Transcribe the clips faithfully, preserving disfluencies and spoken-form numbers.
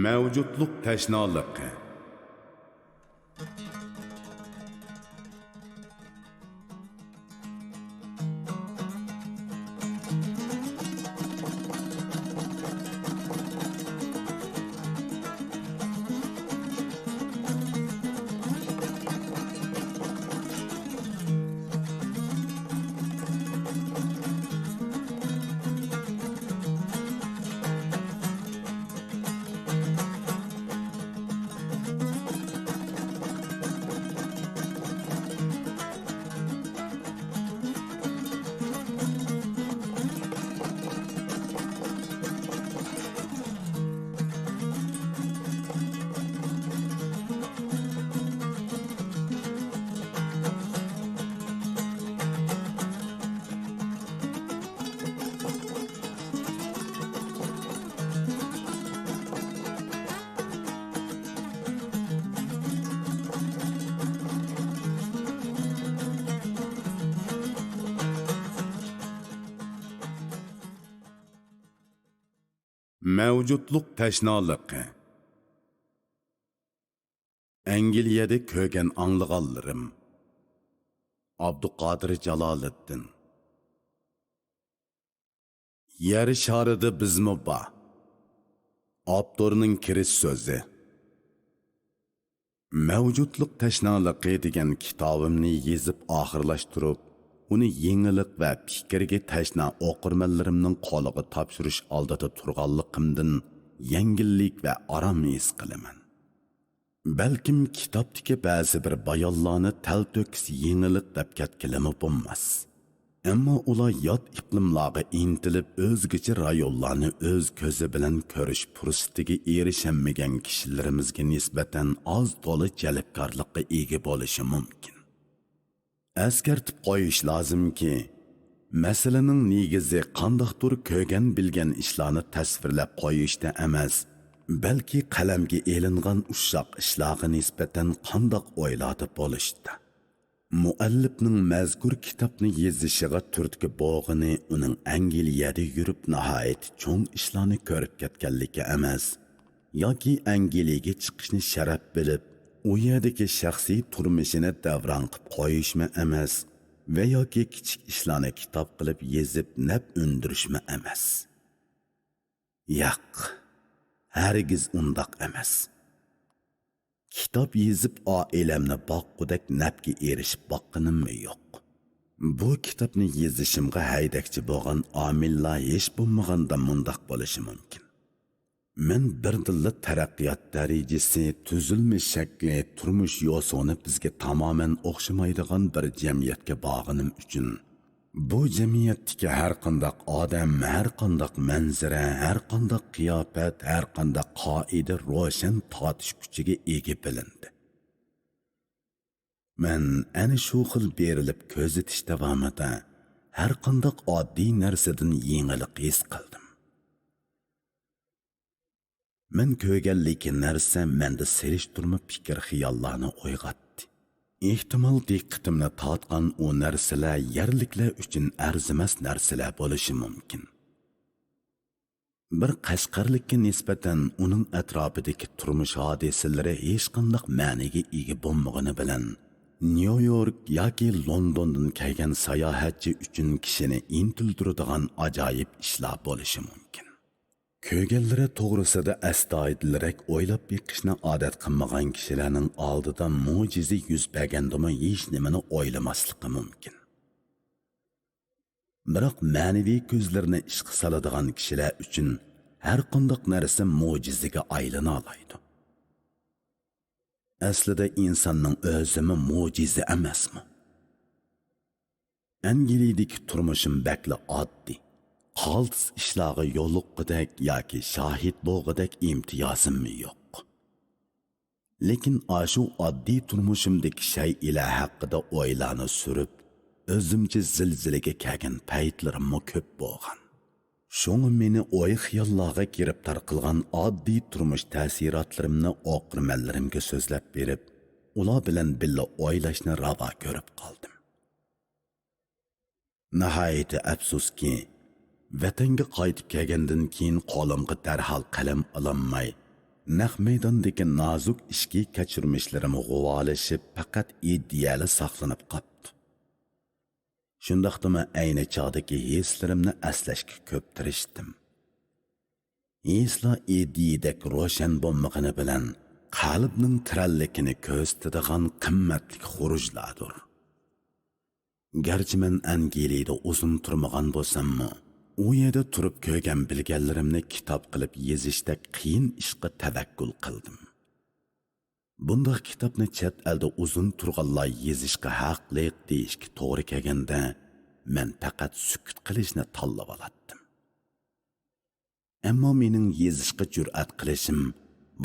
مەۋجۇتلۇق تەشنالىقى. مەۋجۇتلۇق تەشنالىقى. ئەنگلىيەدە كۆرگەن ئاڭلىغانلىرىم. ئابدۇقادىر جالالىدىن. يەر شارىدا بىزمۇ بار. ئاپتورنىڭ كىرىش سۆزى. مەۋجۇتلۇق تەشنالىقى دېگەن كىتابىمنى يېزىپ ئاخىرلاشتۇرۇپ، ئۇنى يېڭىلىق ۋە پىكىرگە تەشنا ئوقۇرمەنلىرىمنىڭ قولىغا تاپشۇرۇش ئالدىدا تۇرغانلىقىمدىن يەڭگىللىك ۋە ئارام ھېس قىلىمەن. بەلكىم كىتابتىكى بەزى بىر بايانلارنى تەلتۆكۈس يېڭىلىق دەپ كەتكىلىمۇ بولماس. ئەمما ئۇلار يات ئىقلىملارغا ئىنتىلىپ، ئۆزگىچە رايونلارنى ئۆز كۆزى بىلەن كۆرۈش پۇرسىتىگە ئېرىشەلمىگەن كىشىلىرىمىزگە نىسبەتەن ئاز تولا جەلپكارلىققا ئىگە بولۇشى مۇمكىن. ئەسكەرتىپ قويۇش لازىمكى، مەسىلىنىڭ نېگىزى قانداقتۇر كۆرگەن-بىلگەن ئىشلارنى تەسۋىرلەپ قويۇشتا ئەمەس، بەلكى قەلەمگە ئېلىنغان ئۇششاق ئىشلارغا نىسبەتەن قانداق ئويلاردا بولۇشتا. مۇئەللىپنىڭ مەزكۇر كىتابنى يېزىشىغا تۈرتكە بولغىنى ئۇنىڭ ئەنگلىيەدە يۈرۈپ ناھايىتى چوڭ ئىشلارنى كۆرۈپ كەتكەنلىكى ئەمەس، ياكى ئەنگلىيەگە چىقىشنى شەرەپ بىلىپ، ئۇ يەردىكى شەخسىي تۇرمۇشىنى دەۋران قىپ قويۇشمۇ ئەمەس ۋە ياكى كىچىك ئىشلارنى كىتاب قىلىپ يېزىپ نەپ ئۈندۈرۈشمۇ ئەمەس. ياق، ھەرگىز ئۇنداق ئەمەس. كىتاب يېزىپ ئائىلەمنى باققۇدەك نەپكە ئېرىشىپ باققىنىممۇ يوق. بۇ كىتابنى يېزىشىمغا ھەيدەكچى بولغان ئامىللار ھېچ بولمىغاندا مۇنداق بولۇشى مۇمكىن. مەن بىردىنلا تەرەققىيات دەرىجىسى، تۈزۈلمە شەكلى، تۇرمۇش يوسۇنى بىزگە تامامەن ئوخشىمايدىغان بىر جەمئىيەتكە بارغىنىم ئۈچۈن، بۇ جەمئىيەتتىكى ھەرقانداق ئادەم، ھەرقانداق مەنزىرە، ھەرقانداق قىياپەت، ھەرقانداق قائىدە روشەن تارتىش كۈچىگە ئىگە بىلىندى. مەن ئەنە شۇ خىل بېرىلىپ كۆزىتىش داۋامىدا ھەرقانداق ئاددىي نەرسىدىن يېڭىلىق ھېس قىلدىم. مەن كۆرگەنلىكى نەرسە مەندە سېلىشتۇرما پىكىر-خىياللارنى ئويغاتتى. ئېھتىمال، دىققىتىمنى تارتقان ئۇ نەرسىلەر يەرلىكلەر ئۈچۈن ئەرزىمەس نەرسىلەر بولۇشى مۇمكىن. بىر قەشقەرلىككە نىسبەتەن ئۇنىڭ ئەتراپىدىكى تۇرمۇش ھادىسىلىرى ھېچقانداق مەنىگە ئىگە بولمىغىنى بىلەن، نيۇ يورك ياكى لوندوندىن كەلگەن ساياھەتچى ئۈچۈن كىشىنى ئىنتىلدۈرىدىغان ئاجايىپ ئىشلار بولۇشى مۇمكىن. كۆرگەنلىرى توغرىسىدا ئەستايىدىلرەك ئويلاپ بېقىشنى ئادەت قىلمىغان كىشىلەرنىڭ ئالدىدا مۆجىزە يۈز بەرگەندىمۇ ھېچنېمىنى ئويلىماسلىقى مۇمكىن. بىراق مەنىۋى كۆزلىرىنى ئىشقا سالىدىغان كىشىلەر ئۈچۈن ھەرقانداق نەرسە مۆجىزىگە ئايلىنالايدۇ. ئەسلىدە ئىنساننىڭ ئۆزىمۇ مۆجىزە ئەمەسمۇ؟ ئەنگلىيەدىكى تۇرمۇشۇم بەكلا ئاددىي. قالتىس ئىشلارغا يولۇققۇدەك ياكى شاھىت بولغۇدەك ئىمتىيازىممۇ يوق. لېكىن ئاشۇ ئاددىي تۇرمۇشۇمدىكى شەيئىلەر ھەققىدە ئويلارنى سۈرۈپ، ئۆزۈمچە زىلزىلىگە كەلگەن پەيتلىرىممۇ كۆپ بولغان. شۇڭا مېنى ئوي-خىياللارغا گىرىپتار قىلغان ئاددىي تۇرمۇش تەسىراتلىرىمنى ئوقۇرمەنلىرىمگە سۆزلەپ بېرىپ، ئۇلار بىلەن بىللە ئويلاشنى راۋا كۆرۈپ قالدىم. ناھايىتى ئەپسۇسكى، ۋەتەنگە قايتىپ كەلگەندىن كېيىن قولۇمغا دەرھال قەلەم ئالالماي، نەق مەيداندىكى نازۇك ئىچكى كەچۈرمىشلىرىم غۇۋالىشىپ، پەقەت ئىدىيەلا ساقلىنىپ قاپتۇ. شۇنداقتىمۇ ئەينى چاغدىكى ھېسلىرىمنى ئەسلەشكە كۆپ تىرىشتىم. ھېسلار ئىدىيىدەك روشەن بولمىغىنى بىلەن، قەلبنىڭ تىرەنلىكىنى كۆرسىتىدىغان قىممەتلىك خۇرۇجلاردۇر. گەرچە مەن ئەنگلىيەدە ئۇزۇن تۇرمىغان بولساممۇ، ئۇ يەردە تۇرۇپ كۆرگەن بىلگەنلىرىمنى كىتاب قىلىپ يېزىشتەك قىيىن ئىشقا تەۋەككۈل قىلدىم. بۇنداق كىتابنى چەت ئەلدە ئۇزۇن تۇرغانلار يېزىشقا ھەقلىق دېيىشكە توغرا كەلگەندە، مەن پەقەت سۈكۈت قىلىشنى تاللىۋالاتتىم. ئەمما مېنىڭ يېزىشقا جۈرئەت قىلىشىم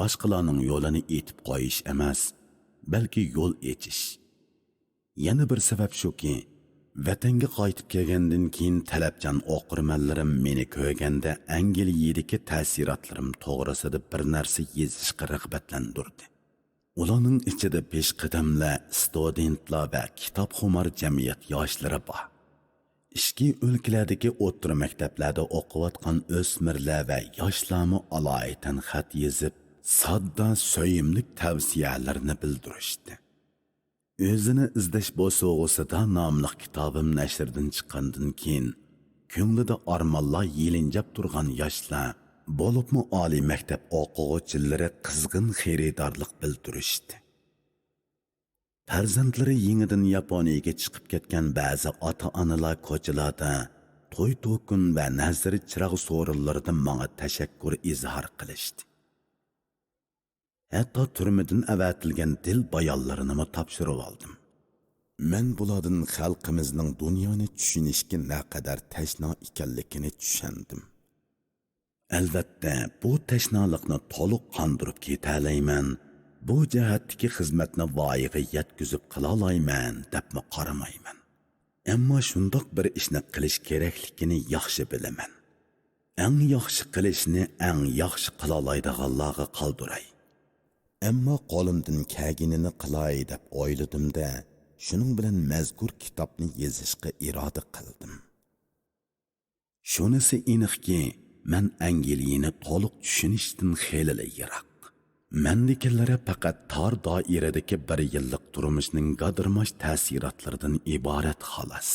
باشقىلارنىڭ يولىنى ئېتىپ قويۇش ئەمەس، بەلكى يول ئېچىش. يەنە بىر سەۋەب شۇكى، ۋەتەنگە قايتىپ كەلگەندىن كېيىن تەلەپچان ئوقۇرمەنلىرىم مېنى كۆرگەندە ئەنگلىيەدىكى تەسىراتلىرىم توغرىسىدا بىر نەرسە يېزىشقا رىغبەتلەندۈردى. ئۇلارنىڭ ئىچىدە پېشقەدەملەر، ستۇدېنتلار ۋە كىتابخۇمار جەمئىيەت ياشلىرى بار. ئىچكى ئۆلكىلەردىكى ئوتتۇرا مەكتەپلەردە ئوقۇۋاتقان ئۆسمۈرلەر ۋە ياشلارمۇ ئالايىتەن خەت يېزىپ، ساددا، سۆيۈملۈك تەۋسىيەلىرىنى بىلدۈرۈشتى. ئۆزىنى ئىزدەش بوسۇغىسىدا ناملىق كىتابىم نەشردىن چىققاندىن كېيىن، كۆڭلىدە ئارمانلار يېلىنجاپ تۇرغان ياشلار، بولۇپمۇ ئالىي مەكتەپ ئوقۇغۇچىلىرى قىزغىن خېرىدارلىق بىلدۈرۈشتى. پەرزەنتلىرى يېڭىدىن ياپونىيەگە چىقىپ كەتكەن بەزى ئاتا-ئانىلار كوچىلاردا توي-توكۇن ۋە نەزىر چىراغ سورۇنلىرىدا ماڭا تەشەككۈر ئىزھار قىلىشتى. ھەتتا تۈرمىدىن ئەۋەتىلگەن دىل بايانلىرىنىمۇ تاپشۇرۇۋالدىم. مەن بۇلاردىن خەلقىمىزنىڭ دۇنيانى چۈشىنىشكە نەقەدەر تەشنا ئىكەنلىكىنى چۈشەندىم. ئەلۋەتتە، بۇ تەشنالىقنى تولۇق قاندۇرۇپ كېتەلەيمەن، بۇ جەھەتتىكى خىزمەتنى ۋايىغا يەتكۈزۈپ قىلالايمەن دەپمۇ قارىمايمەن. ئەمما شۇنداق بىر ئىشنى قىلىش كېرەكلىكىنى ياخشى بىلىمەن. ئەڭ ياخشى قىلىشنى ئەڭ ياخشى قىلالايدىغانلارغا قالدۇراي. ئەمما قولۇمدىن كەلگىنىنى قىلاي دەپ ئويلىدىم-دە، شۇنىڭ بىلەن مەزكۇر كىتابنى يېزىشقا ئىرادە قىلدىم. شۇنىسى ئېنىقكى، مەن ئەنگلىيەنى تولۇق چۈشىنىشتىن خېلىلا يىراق. مەندىكىلىرى پەقەت تار دائىرىدىكى بىر يىللىق تۇرمۇشنىڭ گادىرماش تەسىراتلىرىدىن ئىبارەت، خالاس.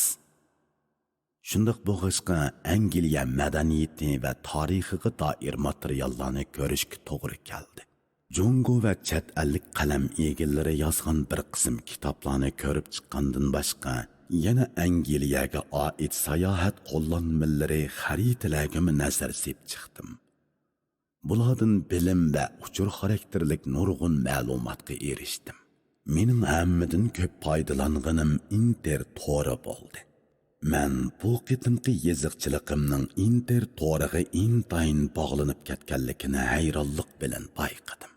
شۇنداق بولغاچقا، ئەنگلىيە مەدەنىيىتى ۋە تارىخىغا دائىر ماتېرىياللارنى كۆرۈشكە توغرا كەلدى. جۇڭگو ۋە چەت ئەللىك قەلەم ئىگىلىرى يازغان بىر قىسىم كىتابلارنى كۆرۈپ چىققاندىن باشقا، يەنە ئەنگلىيەگە ئائىت ساياھەت قوللانمىلىرى، خەرىتىلەرگىمۇ نەزەر سېلىپ چىقتىم. بۇلاردىن بىلىم ۋە ئۇچۇر خاراكتېرلىك نۇرغۇن مەلۇماتقا ئېرىشتىم. مېنىڭ ھەممىدىن كۆپ پايدىلانغىنىم ئىنتېر تورى بولدى. مەن بۇ قېتىمقى يېزىقچىلىقىمنىڭ ئىنتېر تورىغا ئىنتايىن باغلىنىپ كەتكەنلىكىنى ھەيرانلىق بىلەن بايقىدىم.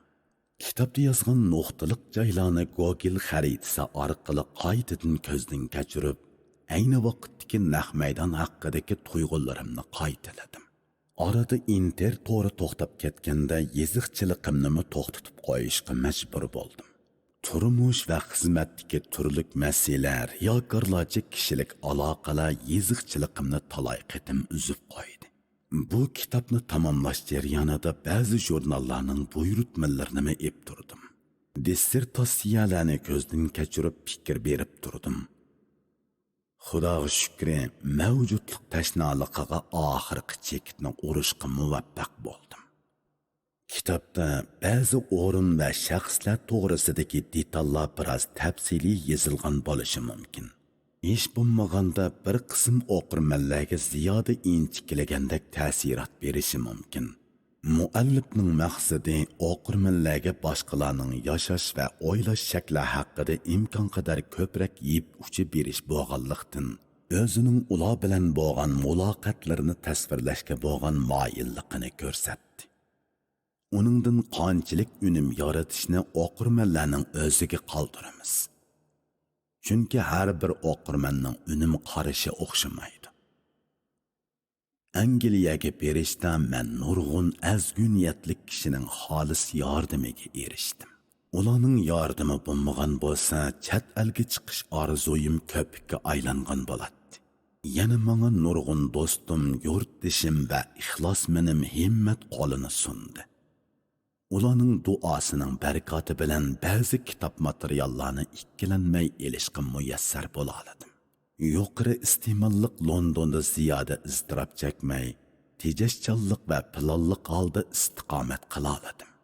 كىتابتا يازغان نۇقتىلىق جايلارنى گوگل خەرىتىسى ئارقىلىق قايتىدىن كۆزدىن كەچۈرۈپ، ئەينى ۋاقىتتىكى نەق مەيدان ھەققىدىكى تۇيغۇلىرىمنى قايتىلىدىم. ئارىدا ئىنتېر تورى توختاپ كەتكەندە، يېزىقچىلىقىمنىمۇ توختىتىپ قويۇشقا مەجبۇر بولدۇم. تۇرمۇش ۋە خىزمەتتىكى تۈرلۈك مەسىلە، رىياكارلارچە كىشىلىك ئالاقىلار يېزىقچىلىقىمنى تالاي قېتىم ئۈزۈپ قويدى. بۇ كىتابنى تاماملاش جەريانىدا بەزى ژۇرناللارنىڭ بۇيرۇتمىلىرىنىمۇ ئېلىپ تۇردۇم. دىسسېرتاتسىيەلەرنى كۆزدىن كەچۈرۈپ پىكىر بېرىپ تۇردۇم. خۇداغا شۈكرى، مەۋجۇتلۇق تەشنالىقىغا ئاخىرقى چېكىتنى ئۇرۇشقا مۇۋەپپەق بولدۇم. كىتابتا بەزى ئورۇن ۋە شەخسلەر توغرىسىدىكى دېتاللار بىراز تەپسىلىي يېزىلغان بولۇشى مۇمكىن. ھېچ بولمىغاندا بىر قىسىم ئوقۇرمەنلەرگە زىيادە ئىنچىكىلىگەندەك تەسىرات بېرىشى مۇمكىن. مۇئەللىپنىڭ مەقسىتى ئوقۇرمەنلەرگە باشقىلارنىڭ ياشاش ۋە ئويلاش شەكلى ھەققىدە ئىمكانقەدەر كۆپرەك يىپ ئۇچى بېرىش بولغانلىقتىن، ئۆزىنىڭ ئۇلار بىلەن بولغان مۇلاقاتلىرىنى تەسۋىرلەشكە بولغان مايىللىقىنى كۆرسەتتى. ئۇنىڭدىن قانچىلىك ئۈنۈم يارىتىشنى ئوقۇرمەنلەرنىڭ ئۆزىگە قالدۇرىمىز. چۈنكى ھەر بىر ئوقۇرمەننىڭ ئۈنۈم قارىشى ئوخشىمايدۇ. ئەنگلىيەگە بېرىشتا مەن نۇرغۇن ئەزگۈ نىيەتلىك كىشىنىڭ خالىس ياردىمىگە ئېرىشتىم. ئۇلارنىڭ ياردىمى بولمىغان بولسا، چەت ئەلگە چىقىش ئارزۇيۇم كۆپۈككە ئايلانغان بولاتتى. يەنە ماڭا نۇرغۇن دوستۇم، يۇرتدىشىم ۋە ئىخلاسمېنىم ھىممەت قولىنى سۇندى. ئۇلارنىڭ دۇئاسىنىڭ بەرىكاتى بىلەن بەزى كىتاب ماتېرىياللارنى ئىككىلەنمەي ئېلىشقا مۇيەسسەر بولالىدىم. يۇقىرى ئىستېماللىق لوندوندا زىيادە ئىزتىراپ چەكمەي، تېجەشچانلىق ۋە پىلانلىق ھالدا ئىستىقامەت قىلالىدىم.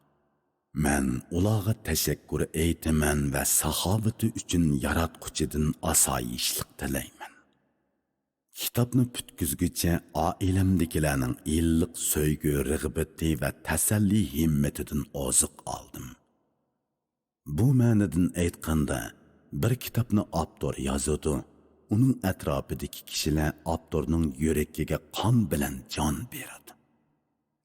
مەن ئۇلارغا تەشەككۈر ئېيتىمەن ۋە ساخاۋىتى ئۈچۈن ياراتقۇچىدىن ئاسايىشلىق تىلەيمەن. كىتابنى پۈتكۈزگۈچە ئائىلەمدىكىلەرنىڭ ئىللىق سۆيگۈ، رىغبىتى ۋە تەسەللى ھىممىتىدىن ئوزۇق ئالدىم. بۇ مەنىدىن ئېيتقاندا، بىر كىتابنى ئاپتور يازىدۇ، ئۇنىڭ ئەتراپىدىكى كىشىلەر ئاپتورنىڭ يۈرىكىگە قان بىلەن جان بېرىدۇ.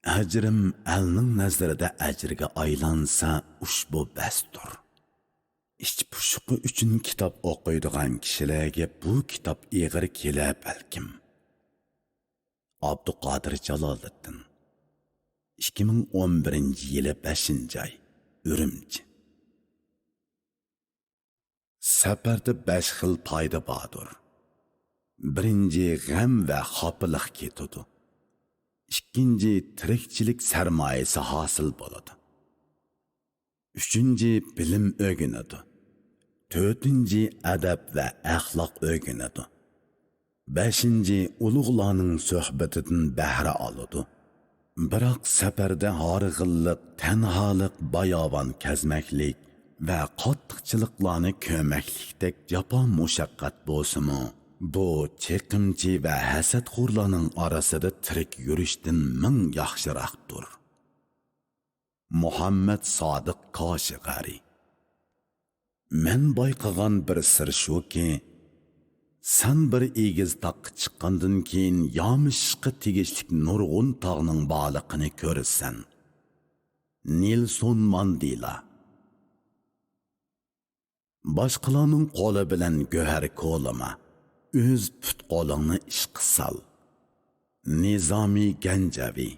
ئەجرىم ئەلنىڭ نەزىرىدە ئەجىرگە ئايلانسا، ئۇشبۇ بەستۇر. ئىچ پۇشۇقى ئۈچۈن كىتاب ئوقۇيدىغان كىشىلەرگە بۇ كىتاب ئېغىر كېلەر بەلكىم. ئابدۇقادىر جالالىدىن. ئىككى مىڭ ئون بىرىنچى يىلى بەشىنچى ئاي، ئۈرۈمچى. سەپەردە بەش خىل پايدا باردۇر. بىرىنچى، غەم ۋە خاپىلىق كېتىدۇ. ئىككىنچى، تىرىكچىلىك سەرمايىسى ھاسىل بولىدۇ. ئۈچىنچى، بىلىم ئۆگىنىدۇ. تۆتىنچى، ئەدەپ ۋە ئەخلاق ئۆگىنىدۇ. بەشىنچى، ئۇلۇغلارنىڭ سۆھبىتىدىن بەھرە ئالىدۇ. بىراق سەپەردە ھارغىنلىق، تەنھالىق، باياۋان كەزمەكلىك ۋە قاتتىقچىلىقلارنى كۆرمەكلىكتەك جاپا مۇشەققەت بولسىمۇ، بۇ چېقىمچى ۋە ھەسەتخورلارنىڭ ئارىسىدا تىرىك يۈرۈشتىن مىڭ ياخشىراقتۇر. مۇھەممەد سادىق كاشىغەرى. مەن بايقىغان بىر سىر شۇكى، سەن بىر ئېگىز تاغقا چىققاندىن كېيىن يامىشىشقا تېگىشلىك نۇرغۇن تاغنىڭ بارلىقىنى كۆرىسەن. نېلسون ماندېلا. باشقىلارنىڭ قولى بىلەن گۆھەر كولىما، ئۆز پۇت-قولۇڭنى ئىشقا سال. نىزامى گەنجەۋى.